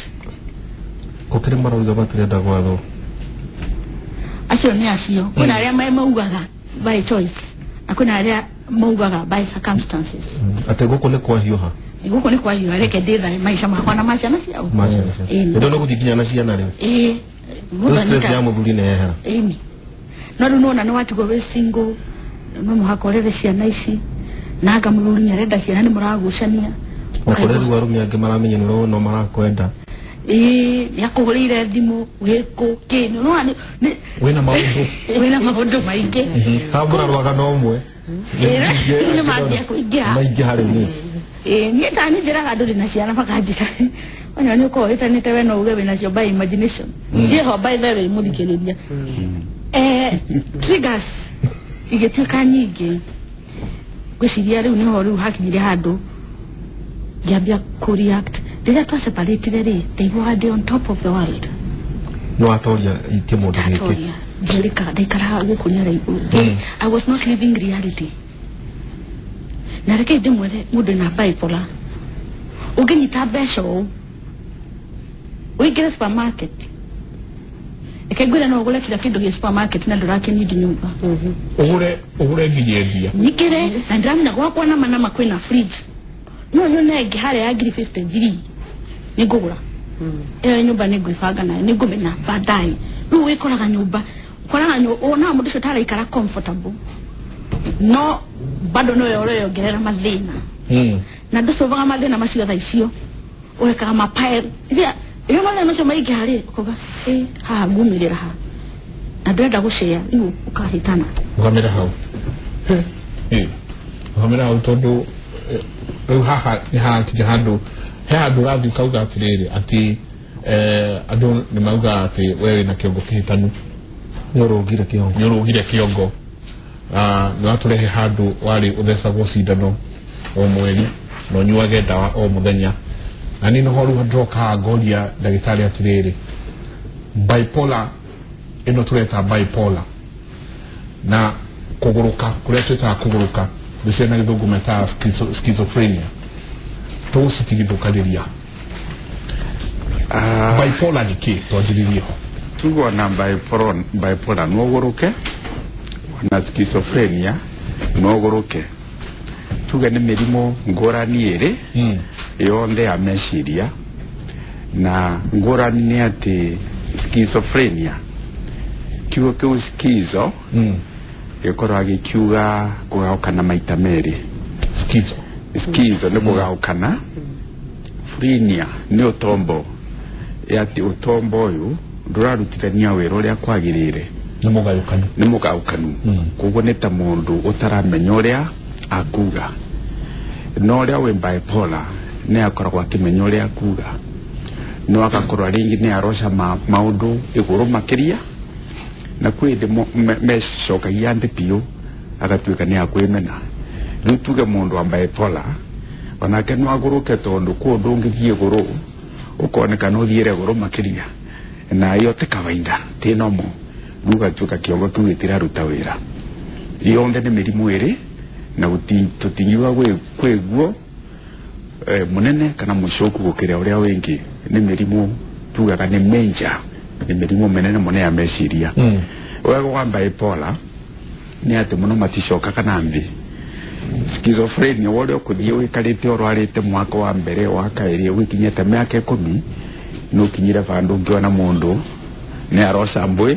Gũkĩrĩ marauga matirenda gwathwo. Acio nĩ acio. Kwĩna arĩa maugaga by choice na kwĩna arĩa maugaga by circumstances. Atĩ gũkũ nĩ kwahiũha. Gũkũ nĩ kwahiũha, reke ndĩthae maica makwa na ma ciana ciao. Ĩndĩ no gũthiĩ nginya na ciana rĩu. Ĩĩ. Stress ya mũthuri nĩ yehera. Ĩni. No rĩu nĩwona nĩ watigwo wĩ single, no mũhaka ũrere ciana ici, na anga mũthuri nĩ arenda ciana nĩ mũragucania. Na kũrĩ rĩu arũme angĩ maramenya nĩ no marakwenda. Ĩĩ, nĩ akũhũrĩire thimũ, wĩkũ, kĩ, nĩ wĩna maũndũ. Wĩna maũndũ maingĩ. Hambũra rwaga no ũmwe. Ĩĩ, nĩ mambia kũingĩha. Maingĩha rĩu nĩ. Ĩĩ, niĩ ta niĩ njĩraga andũ ndĩna ciana makanjĩra. Ona nĩ ũkoragwo wĩtanĩte we no uge wĩnacio by imagination. Ciĩho by the way mũthikĩrĩria. Triggers igĩtuĩka nyingĩ. Ngwĩciria rĩu nĩho rĩu hakinyire handũ ngĩambia kũ react. Rĩrĩa twa separatire rĩ, ndaiguaga ndĩ on top of the world. Nĩ watoria kĩmũndũ gĩkĩ. Ndatoria. Njerĩkaga ndaikaraga gũkũ nyara igũrũ. I was not living reality. Na reke ndĩmwĩre mũndũ na bipolar. Ũngĩnyita mbeca ũũ, ũingĩre supermarket. Reke ngwĩre no ũgũre kila kĩndũ gĩ supermarket na ndũrakĩnindi nyũmba. Ũgũre nginya endia. Nyingĩre na ndĩramenya gwakwa nama nama kwĩna fridge. No nyone ĩngĩ harĩa ya ngiri 53 nĩ ngũgũra. Ĩyo nyũmba nĩ ngwĩbanga nayo, nĩ ngũmena baadaye. Rĩu wĩkoraga nyũmba, ũkoraga wonaga mũndũ ũcio taraikara comfortable. No bado no ũreyongerera mathĩna. Na ndũcovaga mathĩna macio thaa icio. Ũrekaga mapile. Rĩrĩa mathĩna macio maingĩha rĩ, ũkauga, ĩ, haha ngumĩrĩra haha. Na ndũrenda gũcea, rĩu ũkahĩtana. Ũkamĩra hau. Ũkamĩra hau tondũ rĩu haha nĩ harakinya handũ, he handũ ũrathiĩ ũkauga atĩrĩrĩ, atĩ andũ nĩ maugaga atĩ we wĩna kĩongo kĩhĩtanu. Nĩ ũrũgire kĩongo. Nĩ ũrũgire kĩongo. Nĩ watũrehe handũ warĩ ũthecagwo cindano o mweri na ũnyuage ndawa o mũthenya. Na niĩ noho rĩu ndĩroka ngoria ndagĩtarĩ atĩrĩrĩ, bipolar ĩno tũreta bipolar na kũgũrũka kũrĩa twĩtaga kũgũrũka nĩcio na gĩthũngũ metaga schizophrenia, tũgũcitigithũkanĩria. Bipolar nĩ kĩ? Twanjĩrĩrie ho. Tugo na bipolar no ũgũrũke, na schizophrenia no ũgũrũke. Tuge nĩ mĩrimũ ngũrani ĩrĩ yonthe ya meciria, na ngũrani nĩ atĩ schizophrenia, kiugo kĩu schizo gĩkoragwo gĩkiuga kũgaũkana maita merĩ. Schizo. Schizo nĩ kũgaũkana, phrenia nĩ ũtombo, atĩ ũtombo ũyũ ndũrarutithania wĩra ũrĩa kwagĩrĩire. Nĩ mũgayũkanu. Nĩ mũgayũkanu. Koguo nĩ ta mũndũ ũtaramenya ũrĩa akuga. No ũrĩa wĩ bipolar nĩ akoragwo akĩmenya ũrĩa akuga, no agakorwo rĩngĩ nĩ aroca maũndũ igũrũ makĩria, na kwĩ hĩndĩ mecokagia thĩ biũ, Agatuĩka nĩ akwĩmena. Rĩu tuge mũndũ wa bipolar onake no agũrũke, tondũ kũndũ ũngĩthiĩ gũrũ ũkoneka no ũthiĩre gũrũ makĩria, na iyo ti kawaida, ti normal. Rĩu ũgatuĩka kĩongo kĩu gĩtiraruta wĩra. Yonthe nĩ mĩrimũ ĩrĩ na tũtingiuga kwĩguo munene kana mũcoku gũkĩra ũrĩa wĩngĩ. Nĩ mĩrimũ tugaga nĩ major, nĩ mĩrimũ mĩnene mũno ya meciria. Wega wa bipolar nĩ atĩ mũno maticokaga na nthĩ. Schizophrenia ũrĩa ũkũthiĩ ũikarĩte ũrwarĩte mwaka wa mbere, wa kaĩrĩ, ũgĩkinyĩte mĩaka 10, nĩ ũkinyire vandũ ũngĩona mũndũ nĩ aroca mbũĩ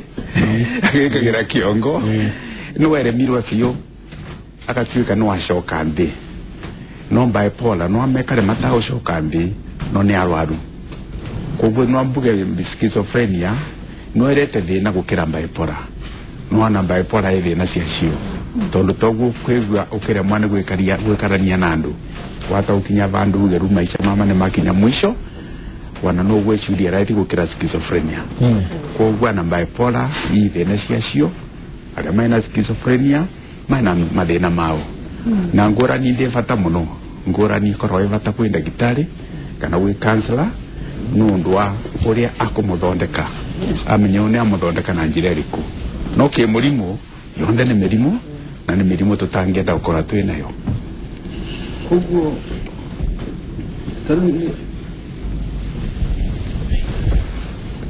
agĩkagĩra kĩongo, nĩ weremirwe biũ, agatuĩka nĩ wacoka nthĩ. No bipolar no amekare matagũcoka nthĩ, no nĩ arwaru. Koguo no mbuge schizophrenia no ĩrete thĩna gũkĩra bipolar. No ona bipolar ĩ thĩna ciacio, tondũ toguo kwĩgua ũkĩremwa nĩ gwĩkarania na andũ, wata ũkinya vandũ uge rĩu maica mama nĩ makinya mwisho, wana no gwĩciria raithi gũkĩra schizophrenia. Koguo na bipolar i thĩna ciacio, arĩa mena schizophrenia mena mathĩna mao, na ngũrani ndĩ bata mũno. Ngũrani ĩkoragwo ĩ bata kwĩ ndagĩtarĩ kana gwĩ counselor, nĩ ũndũ wa ũrĩa akũmũthondeka, amenye ũyũ nĩ amũthondeka na njĩra ĩrĩkũ. No kĩ mũrimũ yonthe nĩ mĩrimũ, na nĩ mĩrimũ tũtangĩenda gũkorwo twĩ nayo. Koguo tarĩu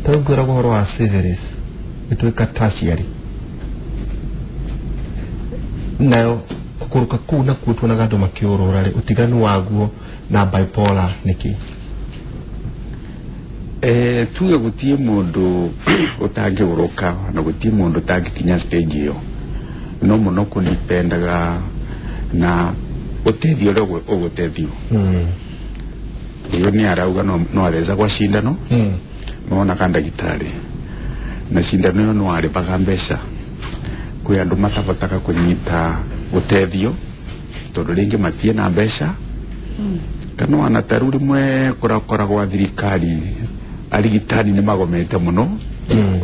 tarĩu ngwĩragwo ũhoro wa syphilis ĩtuĩka tertiary, nayo kũgũrũka kũu nakuo tuonaga andũ makĩũrũra rĩ, ũtiganu waguo na bipolar nĩkĩ? Tuge gũtirĩ mũndũ ũtangĩgũrũka na gũtirĩ mũndũ ũtangĩkinya stage ĩyo, no mũno kũnipendaga na ũteithio ũrĩa ũgũteithio. Ũyũ nĩ arauga no athecagwo cindano, nonaga ndagĩtarĩ na cindano ĩyo no arĩbaga mbeca. Kwĩ andũ matabotaga kũnyita ũteithio tondũ rĩngĩ matirĩ na mbeca, kana ona ta rĩu rĩmwe kũrakoragwo thirikari arigitani nĩ magomete mũno,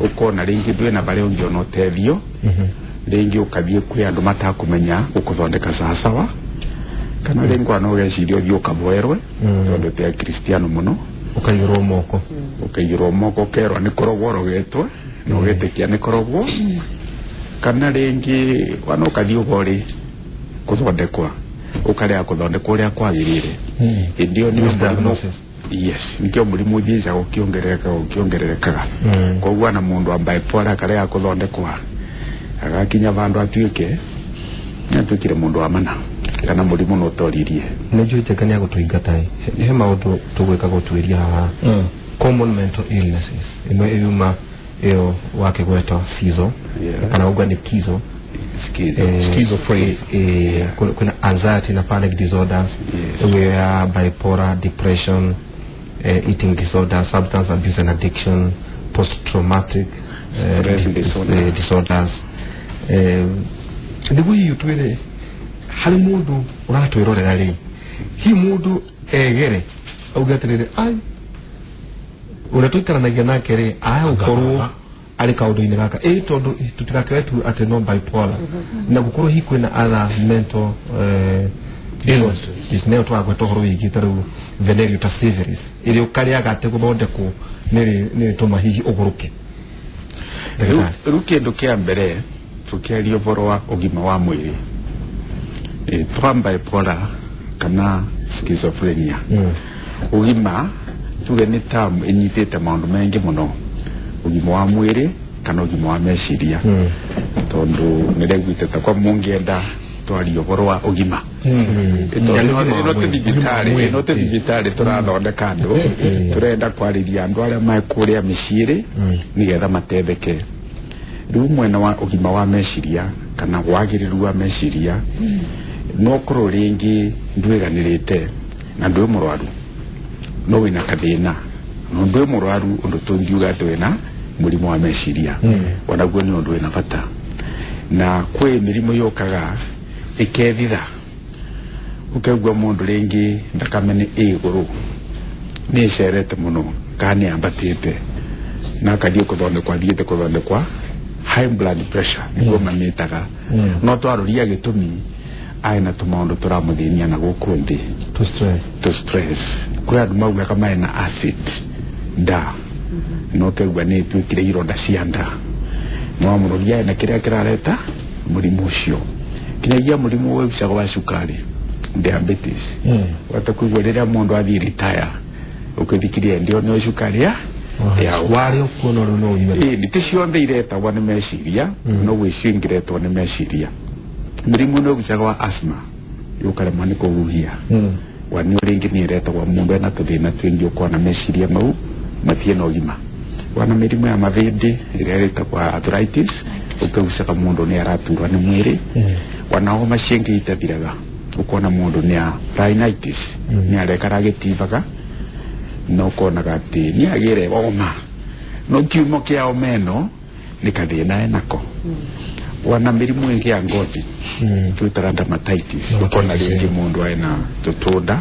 ũkona rĩngĩ ndwĩna barĩa ũngĩona ũteithio. Rĩngĩ ũkathiĩ kwĩ andũ matakũmenya gũkũthondeka sawasawa, kana rĩngĩ ona ũgeciria ũthiĩ ũkavoerwe, tondũ ti akristiano mũno. Ũkaigĩrwo moko. Ũkaigĩrwo moko, ũkerwo nĩ kũrogwo ũrogetwo, na ũgetĩkia nĩ kũrogwo. Kana rĩngĩ ona ũkathiĩ ũgorĩ kũthondekwa, ũkarega kũthondekwo ũrĩa kwagĩrĩire. Hĩndĩ ĩyo nĩyo mũrimũ Misdiagnosis. Yes, nikĩo mũrimũ ũthiĩcaga ũkĩongererekaga ũkĩongererekaga. Koguo ana mũndũ wa bipolar akarega kũthondekwa, agakinya vandũ atuĩke nĩ atuĩkire mũndũ wa mana, kana mũrimũ no ũtoririe. Nĩ njũĩ Njenga nĩ agũtũingata ĩ. He maũndũ tũgwĩka gũtuĩria haha. Common mental illnesses ĩmwe ĩyuma ĩyo wakĩgweta schizo, kana ũguo nĩ kizo. Schizo. Schizophrenia. Kwĩna anxiety na panic disorders, ĩyo ya bipolar, depression, eating disorder, substance abuse and addiction, post traumatic stress disorder. Disorders. Nĩguo hihi ũtwĩre harĩ mũndũ ũratwĩrorera rĩ, hihi mũndũ egere auge atĩrĩrĩ, ai ũrĩa tũikaranagia nake rĩ, aya gũkorwo arĩ kaũndũ-inĩ gaka ĩ, tondũ tũtigakĩoe tu atĩ no bipolar, na gũkorwo hihi kwĩna other mental illnesses nayo tũragweta ũhoro wĩgiĩ ta rĩu venereal ta syphilis ĩrĩa ũkarĩaga atĩ gũthondekwo nĩ tũma hihi ũgũrũke. Ndagĩtarĩ. Rĩu kĩndũ kĩa mbere tũkĩaria ũhoro wa ũgima wa mwĩrĩ, twa bipolar kana schizophrenia, ũgima tuge nĩ term ĩnyitĩte maũndũ maingĩ mũno, ũgima wa mwĩrĩ kana ũgima wa meciria, tondũ nĩraiguĩte ta kwa mũngĩenda twarie ũhoro wa ũgima. Ĩno ti thibitarĩ, ĩno ti thibitarĩ tũrathondeka andũ. Tũrenda kwarĩria andũ arĩa me kũrĩa mĩciĩ-rĩ, nĩgetha matetheke. Rĩu mwena wa ũgima wa meciria kana wagĩrĩru wa meciria, no korwo rĩngĩ ndwĩganĩrĩte na ndwĩ mũrwaru, no wĩna kathĩna, no ndwĩ mũrwaru ũndũ tũngiuga atĩ wĩna mũrimũ wa meciria, onaguo nĩ ũndũ wĩna bata. Na kwĩ mĩrimũ yũkaga ĩkethitha, ũkaigua mũndũ rĩngĩ thakame nĩ ĩ igũrũ, nĩ ĩcerete mũno kana nĩ yambatĩte, na akathiĩ kũthondekwo, athiĩte kũthondekwa High blood pressure nĩguo mamĩtaga. No twaroria gĩtũmi aĩ na tũmaũndũ tũramũthĩnia na gũkũ thĩ. To stress. To stress. Kwĩ andũ maugaga maĩ na acid nda, no kaigua nĩ ĩtuĩkire ironda cia nda, no wamũroria na kĩrĩa kĩrareta mũrimũ ũcio, kinyagia mũrimũ wĩgucaga wa cukari, diabetes. Wata kuigua rĩrĩa mũndũ athiĩ retire, ũkĩthikiria ndio nĩ cukari ya ya warĩ ũkuona rĩu no uime. Ĩĩ, nĩ ti ciothe iretagwo nĩ meciria, no gwĩ cio ingĩretwo nĩ meciria. Mũrimũ nĩ ũgucaga wa asthma, ũkaremwo nĩ kũhuhia. Wa nĩ rĩngĩ nĩ ĩretagwo mũndũ ena tũthĩna twĩngĩ, ũkona meciria mau matirĩ na ũgima. Wana mĩrimũ ya mahĩndĩ ĩrĩa ĩtagwo arthritis, ũkĩgucaga mũndũ nĩ araturwo nĩ mwĩrĩ. Wana homa ciĩngĩ itathiraga, ũkona mũndũ nĩ a rhinitis, nĩ arekara agĩtibaga, na ũkonaga atĩ nĩ agĩre homa, no kiumo kĩa homa ĩno nĩ kathĩna enako. Wana mĩrimũ ĩngĩ ya ngothi twĩtaga dermatitis, ũkona rĩngĩ mũndũ ena tũtũnda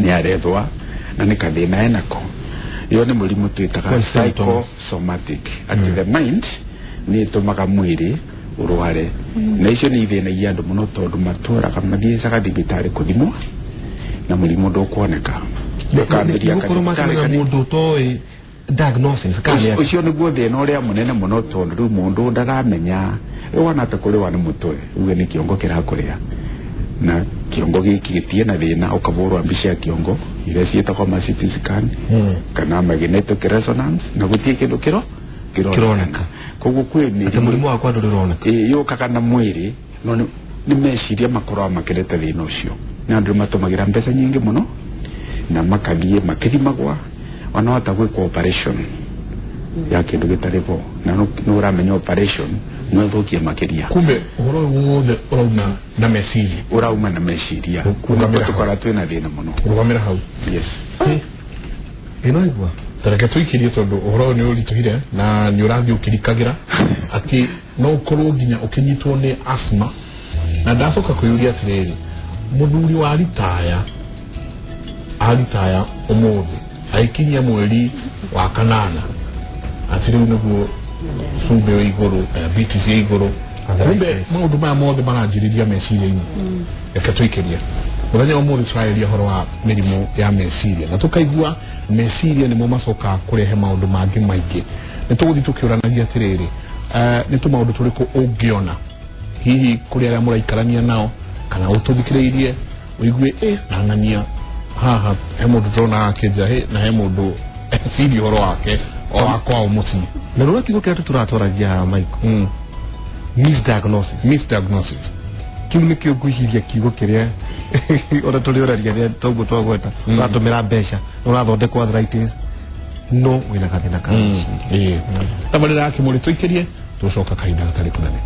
nĩ arethwa na nĩ kathĩna enako. Iyo nĩ mũrimũ twĩtaga What symptoms? Psychosomatic, atĩ the mind nĩ ĩtũmaga mwĩrĩ ũrware, na icio nĩ ithĩnagia andũ mũno tondũ matũraga mathiacaga thibitarĩ kũthimwo na mũrimũ ndũkuoneka. Ũkambĩrĩria gũkorwo kadhibitarĩ macemania mũndũ ũtoĩ diagnosis kana nĩ atĩa? Ũcio nĩguo thĩna ũrĩa mũnene mũno, tondũ rĩu mũndũ ndaramenya wona ta kũrĩwa nĩ mũtwe, uge nĩ kĩongo kĩrakũrĩa, na kĩongo gĩkĩ gĩtirĩ na thĩna, ũkabũrwa mbica ya kĩongo iria ciĩtagwo ma CT scan kana magnetic resonance, na gũtirĩ kĩndũ kĩro Kĩroneka. Koguo kwĩ atĩ mĩrimũ mũrimũ wakwa ndũrĩ ũroneka. Ĩĩ, yũkaga na mwĩrĩ, no nĩ meciria makoragwo makĩrete thĩna ũcio, na andũ nĩ matũmagĩra mbeca nyingĩ mũno na makathiĩ makĩthimagwa, ona hota gwĩkwo operation ya kĩndũ gĩtarĩ bo, na nĩ ũramenya operation no ĩthũkie makĩria. Kumbe ũhoro ũyũ wothe ũrauma na meciria. Ũrauma na meciria. Kũrũgamĩra hau. Tũkora twĩna thĩna mũno. Rũgamĩra hau. Yes. Ĩno igua. Tareke tũikĩrie, tondũ ũhoro ũyũ nĩ ũritũhire na nĩ ũrathiĩ ũkĩrikagĩra atĩ no ũkorwo nginya ũkĩnyitwo nĩ asthma. Na ndacoka kwĩyũria atĩrĩrĩ, mũthuri wa ritaya aritaya ũmũthĩ, agĩkinyia mweri wa kanana, atĩ rĩu nĩguo cumbĩ wĩ igũrũ, diabetes ĩ igũrũ, kumbe maũndũ maya mothe maranjĩrĩria meciria-inĩ. Reke tũikĩrie. Mũthenya wa ũmũthĩ tũrarĩria ũhoro wa mĩrimũ ya meciria, na tũkaigua meciria nĩmo macokaga kũrehe maũndũ mangĩ maingĩ. Nĩ tũgũthiĩ tũkĩũranagia atĩrĩrĩ, nĩ tũmaũndũ tũrĩkũ ũngĩona hihi kũrĩ arĩa mũraikarania nao kana ũtũthikĩrĩirie, ũigue ĩ na ng'ania haha he mũndũ tũrona akĩnja hĩ, na he mũndũ eciria ũhoro wake o wa kwao mũciĩ. Na rũra kiugo kĩrĩa tũratwaragia haha, Michael, misdiagnosis. Misdiagnosis. Kiu nĩkĩo ngwĩciria kiugo kĩrĩa ona tũrĩ ũraria rĩrĩa toguo twagweta, ũratũmĩra mbeca, ũrathondekwo arthritis, no wĩna gathĩna ka meciria. Ĩĩ, tabarĩra ya kĩmũrĩ tũikĩrie, tũcoka kahinda gatarĩ kũnene.